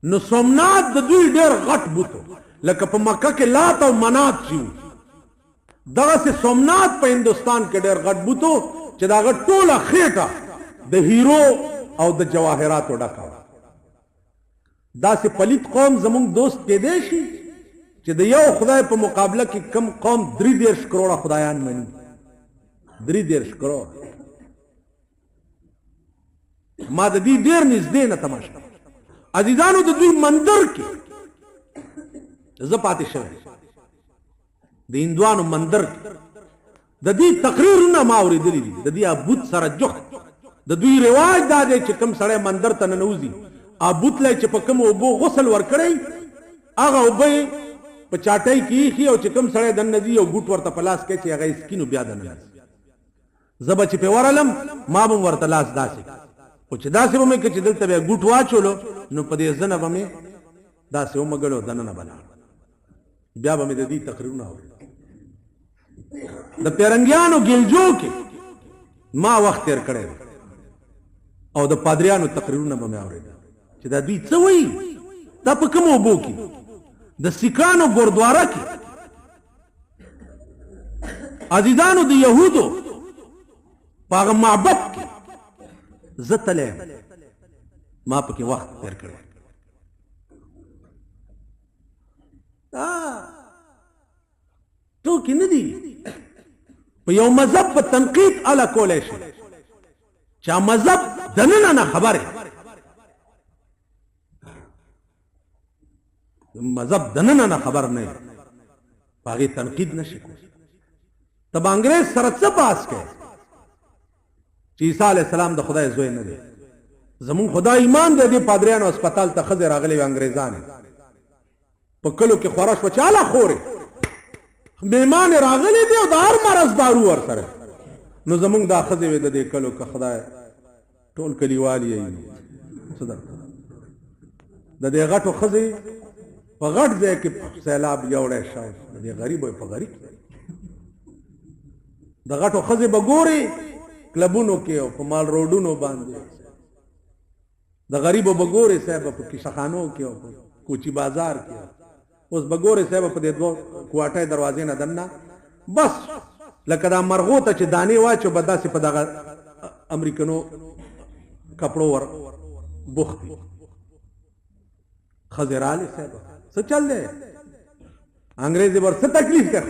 نو سومنات د دوی ډېر غټ بت لکه په مکه کې لات او منات چې وو، دغسې سومنات په هندوستان کې ډېر غټ بت چې د هغه ټوله خېټه د هیرو او د جواهراتو ډکه وه. داسې پلیت قوم زمونږ دوست کېدی شي چې د یو خدای په مقابله کې کم قوم 33 کروڑه خدایان مني. 33 کروڑ. ما د دې ډېر نږدې نه تماشه. عزیزانو د دوی مندر کې زه پاتې شوی، د هندوانو مندر کې د دې تقریرونه ما اورېدلي دي. د دې ابوت سره جوخت د دوی رواج دا دی چې کوم سړی مندر ته ننوځي ابوت له چې په کوم اوبو غسل ورکړی هغه اوبه یې په چاټۍ کې ایښي او چې کوم سړی دننه ځي یو ګوټ ورته په لاس کوي چې هغه یې څکي نو بیا دننه ځي. زه به چې پرې ورغلم ما به هم ورته لاس داسې کړ، خو چې داسې به مې کړ چې دلته به یې ګوټ واچولو نو په دې زنه به مې داسې ومږلو دننه به لاړم. بیا به مې د دې تقریرونه اورېدل. د پیرنګیانو ګلجو کې ما وخت تیر کړی دی او د پادریانو تقریرونه به مې اورېدل چې دا دوی څه وایي، دا په کومو اوبو کې، د سیکانو ګوردواره کې. عزیزانو د یهودو په هغه معبد کې زه تللی یم، ما پکې وخت تیر کړی. دا ټوکې نه دي. په یو مذهب په تنقید اله کولی شي چې مذهب دننه نه خبره، مذهب دننه نه خبر نه په هغې تنقید نه شي کولی. ته به انګرېز سره څه بحث کوې چې عیسی علیه السلام د خدای زوی نه دی؟ زمونږ خدای ایمان دی. دې پادریانو هسپتال ته ښځې راغلې وې، انګرېزانې په کلو کې خوره شوه چې هله خورې مېلمان یې راغلي دي او د هر مرض دارو ورسره. نو زمونږ دا ښځې وې د دې کلو که خدای ټول کلیوال یې څه درته د دې غټو ښځې په غټ ځای کې سیلاب یوړی شه، د دې غریبو یې په غریب د غټو ښځې به ګورې کلبونو کې او په مال روډونو باندې، د غریبو به ګورې صاحب په کیسهخانو کې او په کوچي بازار کې. اوس به ګورې صاحب په دې دوه کوټې دروازې نه دننه بس لکه دا مرغو ته چې دانې واچو به داسې په دغه امریکنو کپړو ور بوخت دي. ښځې راغلې صاحب څه چل دی؟ انګرېزې ور څه تکلیف دی؟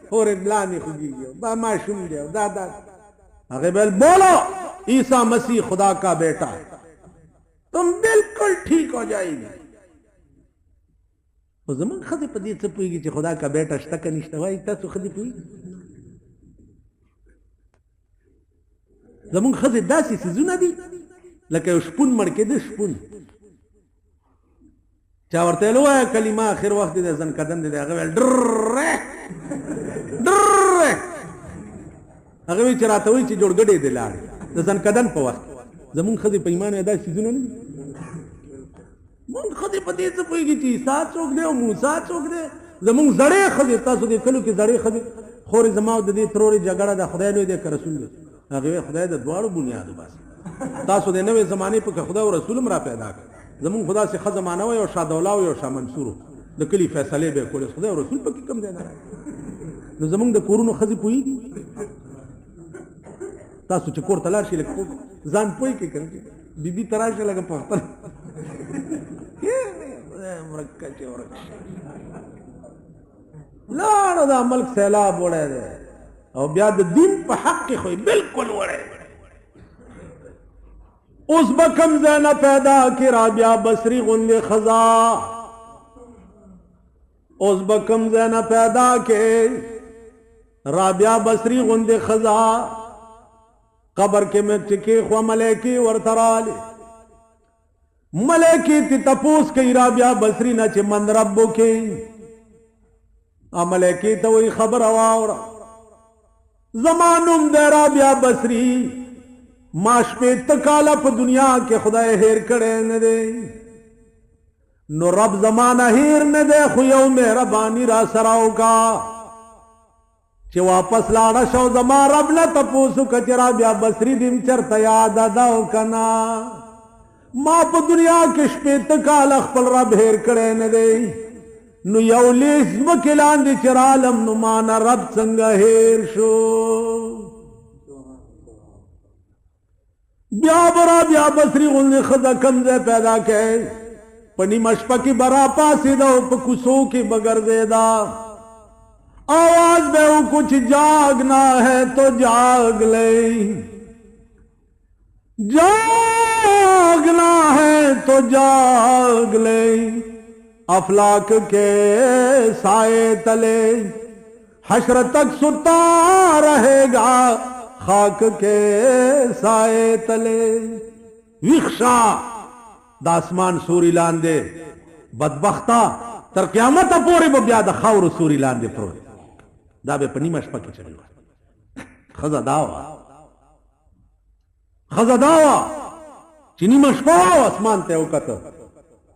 خورې ملا مې خوږېږي، با ماشوم دی دا دا. هغې ویل بولو عیسی مسیح خدا کا بیٹا، تم بالکل ټھیک ہو جائے گی. خو زمونږ ښځې په دې څه پوهېږي چې خدا کا بیټه شته که نشته؟ وایي تاسو ښځې پوهېږي؟ زمونږ ښځې داسې څیزونه دي لکه یو شپون مړ کېده، شپون چا ورته ویل ووایه کلمه اخر وخت دی ځنکدن دی، هغه ویل ډرره ډرره. هغه وی چې راته وایي چې جوړګډې دی لاړې د ځنکدن په وخت. زمونږ ښځې په ایمان داسې څیزونه نه دي. مونږ ښځې په دې څه پوهېږي چې عیسی څوک دی او موسی څوک دی؟ زمونږ زړې ښځې، تاسو دې کلو کې زړې ښځې، خورې زما او د دې ترورې جګړه ده، خدای لوی دی که رسول دی؟ هغې ویل خدای د دواړو بنیاد وباسي. تاسو د نوې زمانې په که خدای او رسول هم را پیدا کړ. زمونږ خو داسې ښه زمانه وه، یو شاه دوله او یو شاه منصور و، د کلي فیصلې به یې کولې، خدای او رسول پکې کوم ځای نه راغی. نو زمونږ د کورونو ښځې پوهېږي؟ تاسو چې کور ته لاړ شئ لږ ځان پوه کړئ که نه چې بیبي ته راشه لږه په خپل ورکه چې ورک شي. لاړه دا ملک سیلاب وړی دی او بیا د دین په حق کې خو یې بالکل وړی. اوس به کوم ځای نه پیدا کړي رابیا بصري غوندې ښځه؟ اوس به کوم ځای نه پیدا کړي رابیا بصري غوندې ښځه؟ قبر کې مې چې کېښوه ملایکې ورته رالې، ملایکې تې تپوس کوي رابیا بصري نه چې من ربک؟ ملایکې ته وایي خبره واوره، زما نوم دی رابیا بصري، ما 60 کاله په دنیا کې خدای هېر کړی نه دی، نو رب زما نه هېر نه دی، خو یو مهرباني را سره وکړه چې واپس لاړه شو زما رب نه تپوس وکړه چې رابیا بصري دې هم چېرته یاده ده او که نه؟ ما په دنیا کې 60 کاله خپل رب هېر کړی نه دی، نو یو لیس ځمکې لاندې چې رالم نو ما نه رب څنګه هېر شو؟ بیا به رابیا بصري غوندې ښځه کوم ځای پیدا کړئ؟ په نیمه شپه کې به راپاڅېده او په کوڅو کې به ګرځېده، آواز به یې وکړو چې جاګنا ہے تو جاګ لئ، جاگنا ہے تو جاگ لے، افلاک کے سائے تلے حشر تک ستا رہے گا خاک کے سائے تلے. ویښ شه د اسمان سوري لاندې بدبخته، تر قیامته پورې به بیا د خاورو سوري لاندې پروت. دا به په نیمه شپه کې چغې وهلې. ښځه دا وه، ښځه دا وه چې نیمه شپه وه، اسمان ته یې وکتل،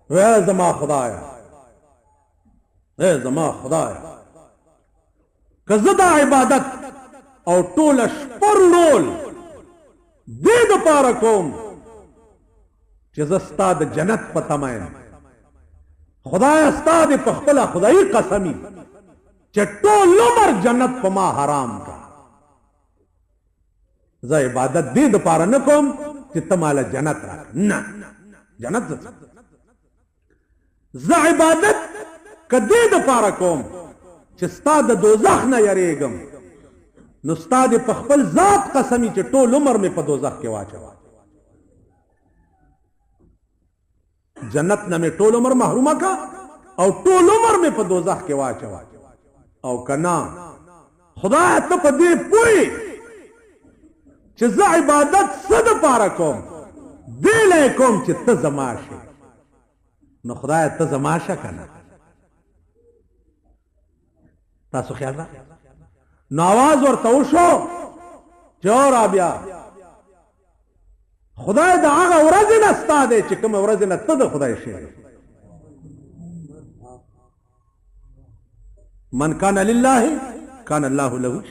وی زما خدایه، ای زما خدایه، که زه دا عبادت او ټوله شپه رول دې دپاره کوم چې زه ستا د جنت په تمه یم، خدایه ستا دې په خپله خدایي قسمي چې ټول عمر جنت په ما حرام کا. زه عبادت دې دپاره نه کوم چې ته ماله جنت راکړه، نه، جنت زه زه عبادت که دې دپاره کوم چې ستا د دوزخ نه یریږم، نو ستا دې په خپل ذات قسمي چې ټول عمر مې په دوزخ کې واچوه، جنت نه مې ټول عمر محرومه کا او ټول عمر مې په دوزخ کې واچوه. او که نه خدای ته په دې پوه چې زه عبادت څه دپاره کوم، دې له یې کوم چې ته زما شې، نو خدای ته زما شه که نه؟ تاسو خیال را نو آواز ورته وشو چې او رابیا، خدای د هغه ورځې نه ستا دی چې کومه ورځې نه ته د خدای شې. من کان لله کان الله له،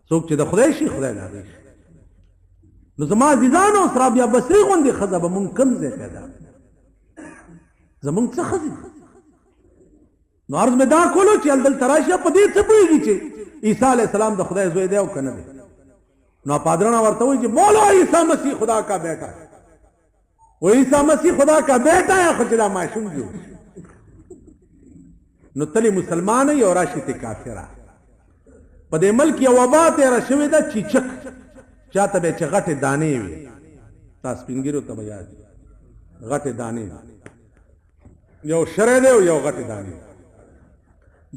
څوک چې د خدای شي خدای د هغې شي. نو زما عزیزانو، اوس رابیا بصري غوندې ښځه به مونږ کوم ځای پیدا، زمونږ څه ښځې؟ نو عرض مې دا کولو چې دلته راشي په دې څه پوهېږي چې عیسی علیه السلام د خدای زوی دی او که نه دی؟ نو پادرانه ورته وایي چې بولو عیسی مسیح خدا کا بیٹا ہے، وہ عیسی مسیح خدا کا بیٹا ہے، خو چې دا ماشوم جوړ شي. نو تلې مسلمان یې او راشي ته کافره. په دې ملک یو وبا تېره شوې ده، چیچک، چاته به چې غټې دانې وي، تا سپینږیرو ته به یاد وي، غټې دانې، یو شری دی او یو غټې دانې.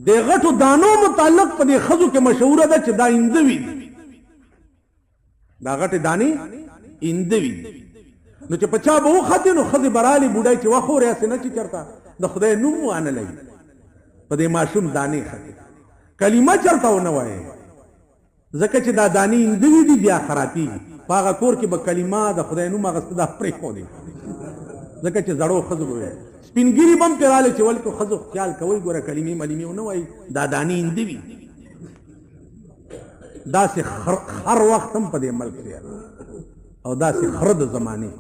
د غټو دانو متعلق په دې ښځو کې مشهوره ده چې دا اندوي دي، دا غټې دانې اندوي. نو چې په چا به وختې نو ښځې به رالې، بوډۍ چې وخورې هسې نه چې چېرته د خدای نوم وانه لګي، په دې ماشوم دانې ختې، کلمه چېرته ونه وایې، ځکه چې دا دانې اندوي دي بیا خرابېږي. په هغه کور کې به کلمه د خدای نوم اخیسته دا پرېښودې، ځکه چې زړو ښځو به ویل. سپین ږیري به هم پرې راغلې چې ولکو ښځو خیال کوئ، ګوره کلمې ملمې ونه وایي، دا دانې اندوي. داسې خر وخت هم په دې ملک کې او داسې خره د زمانې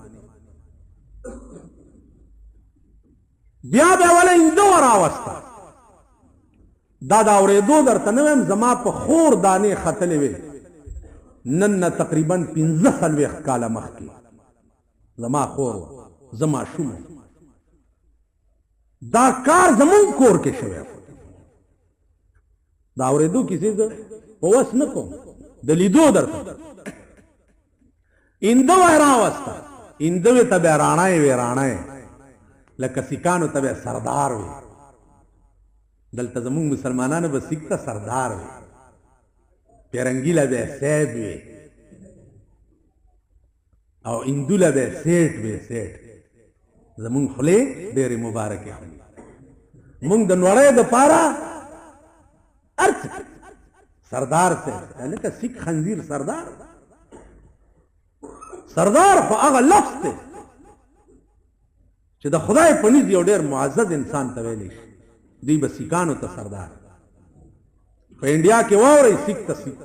بیا به وله اینده وراوسته. دا د اورېدو درته نه وایم، زما په خور دانې ختلې وې، نن نه تقریبا 45 کاله مخکې زما خور وه، زه ماشوم وم، دا کار زمونږ کور کې شوی. د اورېدو کیسې زه په وس نه کوم، د لیدو درته. هندو یې راوسته، هندوې ته بیا راڼی وې، راڼی لکه سیکانو ته بیا سردار وې. دلته زمونږ مسلمانانو به سیک ته سردار وي، پیرنګي له به صاحب وي، او هندو له به سیټ وي، سیټ. زمونږ خولې ډېرې مبارکې خولې، مونږ د نوړۍ دپاره هر څه. سردار صاحب لکه سیک خنزیر سردار، سردار خو هغه لفظ دی چې د خدای په نزد یو ډېر معزز انسان ته ویلی شي. دوی به سیکانو ته سردار، په انډیا کې واورئ سیک ته سیک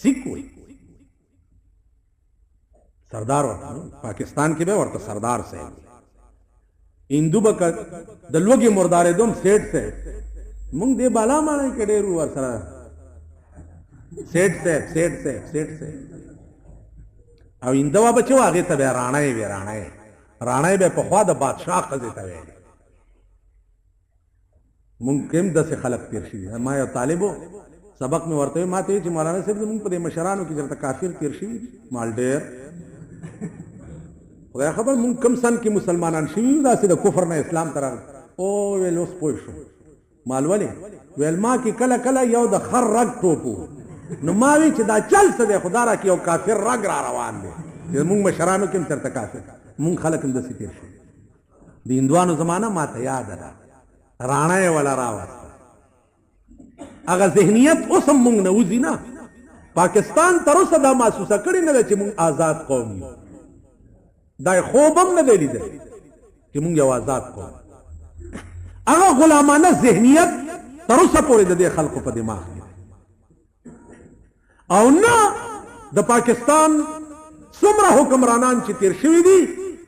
سیک وایي، سردار ورته. پاکستان کې به ورته سردار صاحب، هندو به د لوږې مردارېدو هم سیټ صاحب. مونږ دې بالا ماڼۍ کې ډېر ورسره سیټ صاحب، سیټ صاحب، سیټ صاحب. او هندوه به چې وه هغې ته به راڼی وي، راڼی، راڼی به پخوا د بادشاه ښځې ته ویلې. مونږ کې هم داسې خلک تېر شوي. ما یو طالب و، سبق مې ورته وی، ما ته وی چې مولانا صاحب زمونږ په دې مشرانو کې چېرته کافر تېر شوي دي؟ مال ډېر خدای خبر مونږ کم سن کې مسلمانان شوي یو، داسې د کفر نه اسلام ته راغلو. او ویل اوس پوه شو. مال ولې؟ ویل ما کې کله کله یو د خر رګ ټوپو، نو ما وی چې دا چل څه دی، خدا را کې یو کافر رګ را روان دی چې مونږ مشرانو کې هم چېرته کافر. مونږ خلک هم داسې تېر شوي. د هندوانو زمانه ما ته یاده ده، راڼه یې وله راوسته. هغه ذهنیت اوس هم مونږ نه وځي نه. پاکستان تر اوسه دا محسوسه کړې نه ده چې مونږ آزاد قوم یو، دا یې خوب هم نه دی لیدلی چې مونږ یو آزاد قوم. هغه غلامانه ذهنیت تر اوسه پورې د دې خلکو په دماغ کې. او نه د پاکستان څومره حکمرانان چې تیر شوي دي،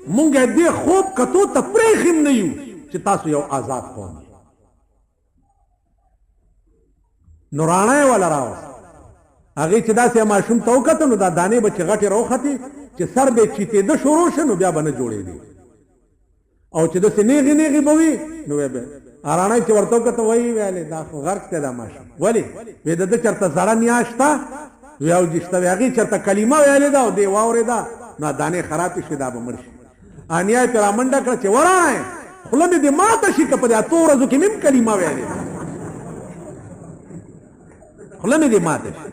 مونږ دې خوب کتو ته پرېښي هم نه یو چې تاسو یو آزاد قوم یئ. نو راڼه یې وله راوسته. هغې چې داسې ماشوم ته وکتل، نو دا دانې به چې غټې راوختې، چې سر به یې چیتېده شروع شو، نو بیا به نه جوړېدې، او چې داسې نیغې نیغې به وي نو به راڼه چې ورته وکته وایي ویلې دا خو غرق دی دا ماشوم. ولې؟ وی د ده چېرته زړه نیا شته؟ وی او جي شته. وی هغې چېرته کلمه ویلې ده او دی واورېده، نو دانې خرابې شوې، دا به مړ شي. انیا یې پرې رامنډه کړه چې وراڼه خوله مې دې ماته شي که په دې 8 ورځو کې مې هم کلمه ویلې ده، خوله مې دې ماته شي.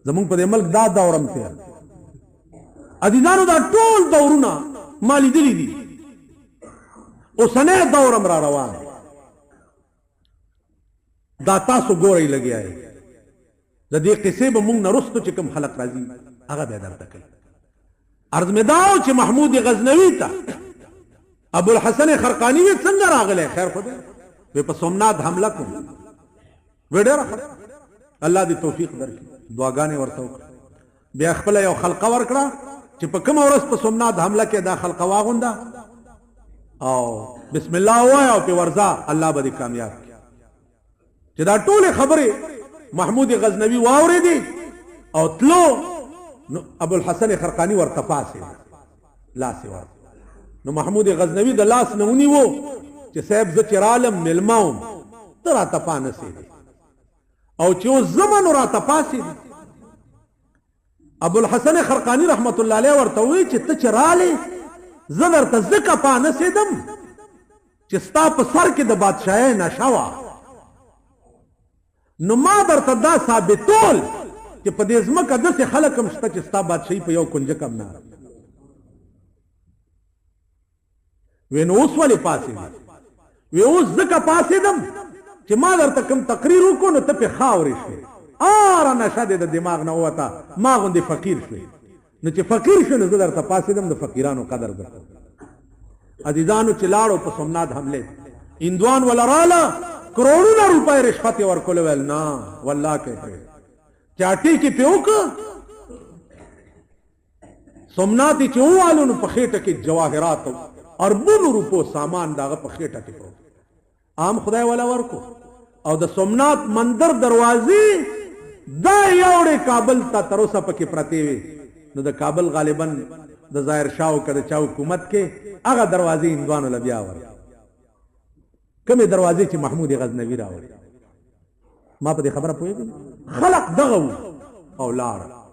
زمونږ په دې ملک دا دور هم تېر. عزیزانو دا ټول دورونه ما لیدلي دي، اوسنی دور هم را روان دی. دا تاسو ګورئ لګیا یئ، د دې قصې به مونږ نه وروسته چې کوم خلک راځي هغه بیا درته کوي. عرض مې دا و چې محمود غزنوي ته ابو الحسن خرقانی وی څنګه راغلی؟ خیر خو دی، وی په سومنات حمله کوم. وی ډېره ښه، الله دې توفیق درکړي. دعاګانې ورته وکړه. بیا خپله یو خلقه ورکړه چې په کومه ورځ په سومنات حمله کې دا خلقه واغونده او بسم الله ووایه او پې ورځه، الله به دې کامیاب کړي. چې دا ټولې خبرې محمود غزنوي واورېدې او تلو، نو ابو الحسن خرقانی ورته پاسې لاس یې ورته، نو محمود غزنوي د لاس نه ونیو چې صاحب زه چې رالم مېلمه وم، ته راته پانسېدې، او چې اوس زه نو راته پاسېدې. ابو الحسن خرقانی رحمت الله علیه ورته وویل چې ته چې رالې زه درته ځکه پانسېدم چې ستا په سر کې د بادشاهۍ نشه وه، نو ما درته دا ثابتول چې په دې ځمکه داسې خلک هم شته چې ستا بادشاهي په یو کنجک هم نه. وی نو اوس ولې پاڅېدې؟ وی اوس ځکه پاڅېدم چې ما درته کوم تقریر وکړو نو ته پې خاورې شوې، آره نشه دې د دماغ نه ووته، ما غوندې فقیر شوې، نو چې فقیر شوې نو زه درته پاڅېدم د فقیرانو قدر درته. عزیزانو چې لاړو په سومنات حمله، هندوان وله راله کروڑونه روپۍ رشوت یې ورکولو، ویل نه والله کې پرې چاټي کې پې وکړه. سومنات چې ووالو نو په خېټه کې جواهرات اربونو روپو سامان د هغه په خېټه کې پروت. عام خدای ولا ورکو. او د سومنات مندر دروازې دا یوړې کابل ته تر اوسه پکې پرتې وې. نو د کابل غالبا د ظاهر شاه او که د چا حکومت کې هغه دروازې هندوانو له بیا ورکړې، کومې دروازې چې محمود غزنوي راوړې. ما په دې خبره پوهېږم، خلق دغه وو او لاړه.